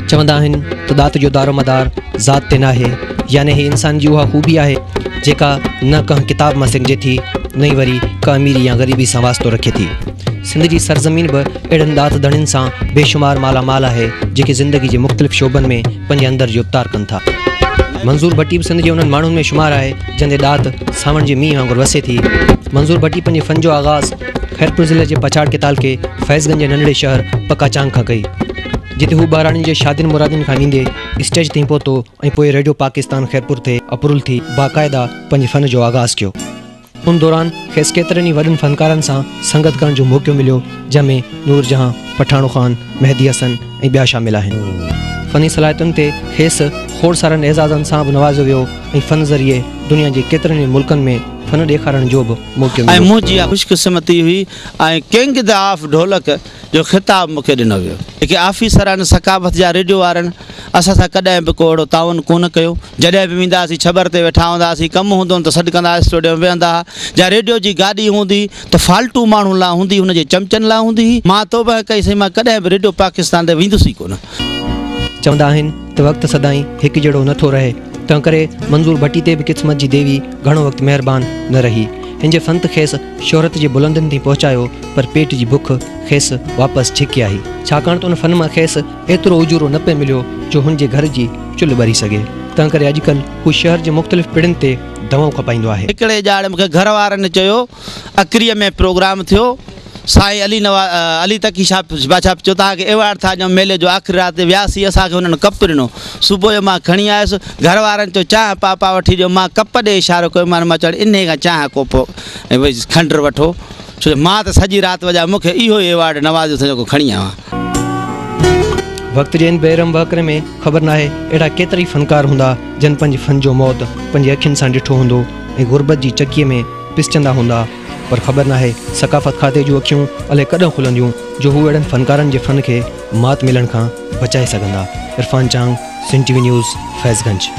چوندا آهن ته ڏات جو دارومدار ذات تي ناهي، يعني هي انسان جي اها خوبي آهي جيڪا نه ڪنهن ڪتاب مان سکجي ٿي نه ئي وري ڪا اميري يا غريبي سان واسطو رکي ٿي. سنڌ جي سرزمين به اهڙن ڏات ڌڻين سان بيشمار مالا مال آهي جيڪي زندگي جي مختلف شعبن ۾ پنهنجي اندر جي اپٽار ڪن ٿا. منظور ڀٽي به سنڌ جي انهن ماڻهن ۾ شمار آهي جنهن تي ڏات سانوڻ جي مينهن وانگر وسي ٿي. منظور ڀٽي پنهنجي فن جو آغاز خيرپور ضلعي جي پڇاڙڪي تعلقي فيض گنج جي ننڍڙي شهر پڪا چانگ کان ڪئي، جتي هو ٻهراڙين جي شادين مرادين کان ويندي اسٽيج تائين پهتو ۽ پوء ريڊيو پاڪستان خيرپور تي اپرول ٿي باقاعده پنهنجي فن جو آغاز ڪيو. ان دوران کيس ڪيترن ئي وڏن فنڪارن سان سنگت ڪرڻ جو موقعو مليو، جنهن ۾ نور جهان، پٺاڻو خان، مهدي حسن ۽ ٻيا شامل آهن. فني صلاحيتن تي کيس کوڙ سارن اعزازن سان به نوازيو ويو ۽ فن ذريعي دنيا جي ڪيترن ئي ملڪن ۾ فن ڏيکارڻ جو به موقعو ۽ مليو. منهنجي اها خوشقسمتي هئي ۽ ڪنگ the of ڍولڪ جو خطاب مون کي ڏنو ويو. جيڪي آفيسر آهن ثقافت جا ريڊيو وارن اسان سان ڪڏهن به ڪو اهڙو تعاون ڪونه ڪيو. جڏهن به ويندا هئاسين ڇٻر تي ويٺا هوندا هئاسين، ڪم هوندو هون ته سڏ ڪندا هئا اسٽوڊيو ۾ ويهندا هئا. جا ريڊيو جي گاڏي هوندي هئي ته فالتو ماڻهن لاء هوندي هن جي چمچن لاء هوندي هئي. مان توبهه ڪئي سائين مان ڪڏهن به ريڊيو پاڪستان تي ويندس ئي ڪونه. چوندا آهن ته وقت سدائين هڪ جهڙو نه ٿو رهي، تنهنڪري منظور ڀٽي تي به قسمت جي ديوي گهڻو وقت مهربان نه رهي. هن جي فن ته کيس شهرت جي بلندين تائين پهچايو پر پيٽ جي بک کيس واپس ڇڪي آئي، ڇاڪاڻ ته ان فن مان کيس ايترو اجورو نه پئي مليو جو هن جي گهر جي چلهه ٻري سگهي. تنهنڪري اڄڪلهه هو شهر جي مختلف پڙين تي دوائون کپائيندو آهي. هڪڙي ڄاڙي مون کي گهر وارن چيو اڪريء ۾ پروگرام ٿيو، سائين علي نواز علي تقي شاهه بادشاهه چيو توهان کي ايوارڊ ٿا ڏيون ميلي جو آخري رات تي وياسين اسان کي هنن ڪپ ڏنو صبح جو مان کڻي آيس گهر وارن چيو چانهه پاپا وٺي ڏيو مان ڪپ ڏي اشارو ڪيو مان مان چڙ انهي کان چانهه ڪوپ ۽ کنڊ وٺو ڇو جو مان ته سڄي رات وڄايو مون کي اهو ئي ايوارڊ نوازيو اٿن جيڪو کڻي آيو آهيان. وقت جي ان بي رحم وهڪري ۾ خبر ناهي اهڙا ڪيترائي فنڪار هوندا جن پنهنجي فن جو موت پنهنجي اکين سان ڏٺو هوندو ۽ غربت جي چڪيء ۾ پسجندا هوندا پر خبر ناهي ثقافت کاتي جون اکيون الائي ڪڏهن کلنديون جو هو اهڙن فنڪارن جي فن کي مات ملڻ کان بچائي سگهندا. Irfan Chang, Sindh T V news, Faiz Ganj.